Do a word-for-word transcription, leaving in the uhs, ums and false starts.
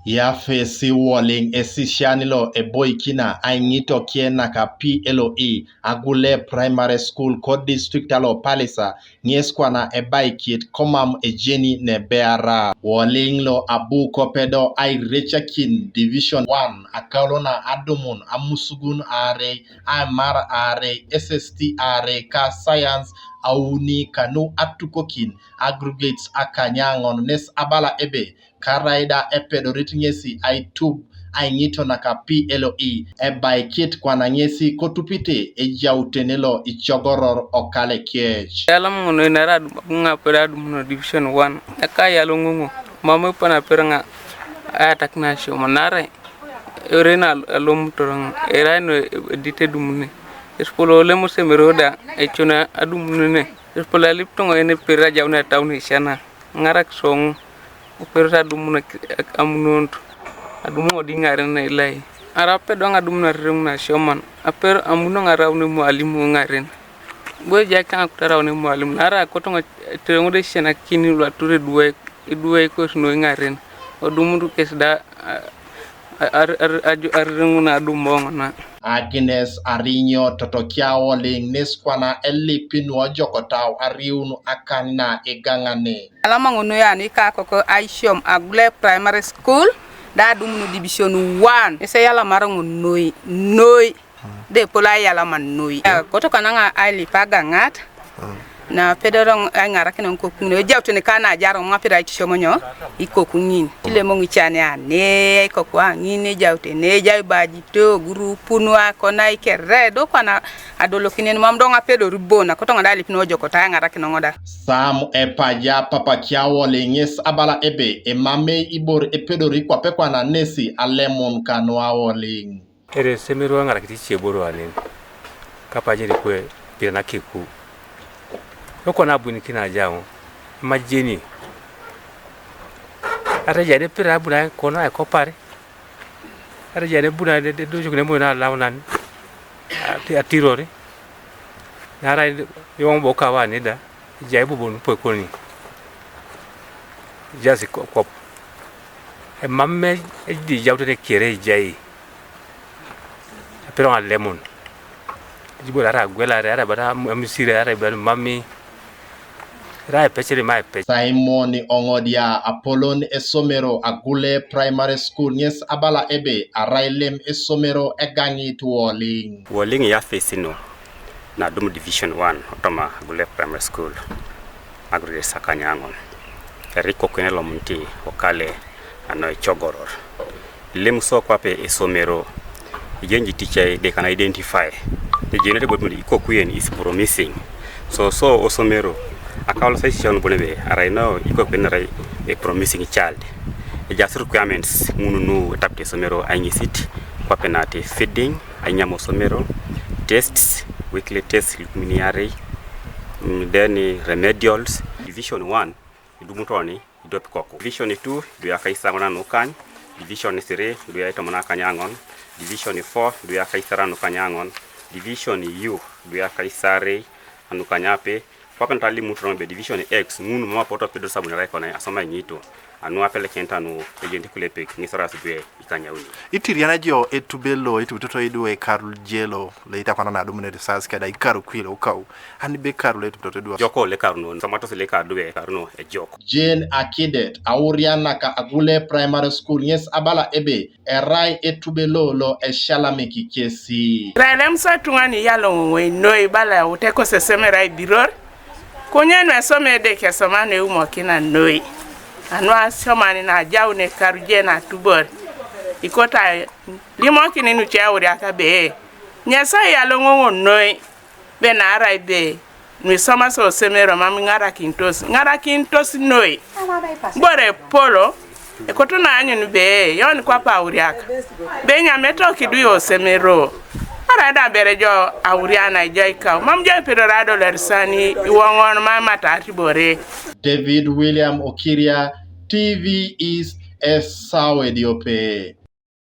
Yafesi Wuoliŋ esisian lo eboikina aiŋitokie naka P L E Agule Primary School ko district alo Pallisa, ŋes kwana ebaikit komam ejeni nebeara. Wuoliŋ lo abu kopedo airecakin Division one, akaulo na adumun amusugun aarei, aimar aarei, S S T aarei ka science auni, kanu atukokin aggregates akanyaŋon, nes abala ebe, karai da epedorit ŋesi aitub aiŋito naka P L E, ebaikit kwana ŋesi kotupite ejautene lo icogoror okale kec. Eyalam ŋun naarai adumu ŋa aper adumu no Division one, eka eyaloŋ ŋo, mam epe naper ŋa ayatakin asiomo naarai ore na alomutor ŋa erai no edit edumune. Esipol olem osomero da econ adumunene. Esipol alip toŋo yen eper ajaun etaun esiana. Ŋarak soŋ operot adumun amunot, adumu ŋodi ŋaren na ilai. Ara pedo ŋa adumun arereŋ na asioman, aper amuno ŋa araun emwalimu ŋaren. Bo ejai kaŋ akut araun emwalimu, naarai kotoŋo etereŋ da esianakin lu atur eduwai, eduwai kos noi ŋaren, odumut kes da a, a, ar-, ar-, aju-, arereŋ na adumo ŋona. Agnes Arinyo Totokia Wuoliŋ, nes kwana elip nu ojokotau ariun akan na igaŋani. Alama ŋun noi ani kakoko aisiom Agule Primary School, da adumunu Division one. Ese yalamar ŋun noi, noi. De polo ayalama noi. Kotokana ŋa ailip agaŋat, na pedoro aiŋarakin ŋun kokuŋin. Ejautene kana ajar ŋun apira aitisiomonyo, ikokuŋin. Tilemo ŋican ane, ikoku aŋin, ejautene, ejai bajito, gurupunu, akona ikere, do kwana adolokinen, mam do ŋa apedori bon, kotokana da ailip nu ojokotau aiŋarakin ŋun da. Sam Epaja Papakia Wuoliŋ, ŋes abala ebe, emamei ibor epedori kwape kwana nesi alemun kanu Wuoliŋ. Ere esomero eŋarakit ice iboro anen, kapaje ni kwe pira nakiku. Lokwana abunikin ajaŋu, emajeni. Ateja ne pira abuna kona ekopar. Ateja ne buna de, de, dojokine moyo na launan. Ati-, atirori. Naarai yoŋ bo kawa nida. Ejai bobo nupo ekoni. Ejaas ko-, kop. Emam ejai ejautene kere ejai. Apedor ŋa alemun. Ejibore arai agwelare, arai bata am-, amisire, arai bata mami. Arai epecere ma epec. Simon Oŋodia, apolon esomero Agule Primary School, ŋes abala ebe, arai lem esomero egaŋit Wuoliŋ. Wuoliŋ yafesi nu. Nadum Division one otoma Agule Primary School, aggregates akanyaŋon. Erai ikokuene lomunit okale ano ecogoror. Ilem so kwape esomero, ejenji tichai de kana identify. Ejenete bo ikokuyen is promising. So, so osomero, akaulo saisi siaun bon ebe, arai no ikokuyen arai a promising child. Ejaas requirements ŋun nu etapit esomero aiŋisit, kwape nate feeding, ainyam osomero, tests, weekly tests, ilukumin iarei, mm, then remedials. Division one, idumut oni, idiope ikoku. Division two, iduya akaisaŋon anukany. Division three, iduya itomon akanyaŋon. Division four, iduya akaisaare anukany aŋon. Division U, iduya akaisaarei anukany ape. Kwape nat alimutor ebe Division X, ŋun mam apotu apedor sabuni arai kona asoma aiŋito. Anu apelekinit anu ejenit kulepek ŋes aras idwe ikanyauni. Itiriana jo etube lo etubitoto idwe ekaru je lo lo itakwana na adumunete sas keda ikaru kwi lo kau. Ani be ekaru lo etubitoto idwe. Joko lo ekaru no, somatos lo ekaru idwe, ekaru no ejok. Jane Akidet, aurianak Agule Primary School, ŋes abala ebe, erai etube lo lo esialamik kesi. Erai lem so etuŋani iyaloŋ ŋoŋoi noi bala eute kosesem erai biror, konye nu esoma Edeke esoma nu eumokina noi. Anu asioman na ajaun ekaru je na atubor, ikoto alimokini nuce auriak ebe, nyesa iyaloŋ ŋoŋo noi, be naarai be nu isomasi osomero mam iŋarakinitos, iŋarakinitos noi. Bore epolo, ekoto naanyun be, yon kwap auriak, be inyamete okidu osomero. Arai da bere jo auriana ijo ikau, mam jo ipedori adol erisani iwoŋon mam imatar ibore. David William Okiria, T V East, Esau Ediope.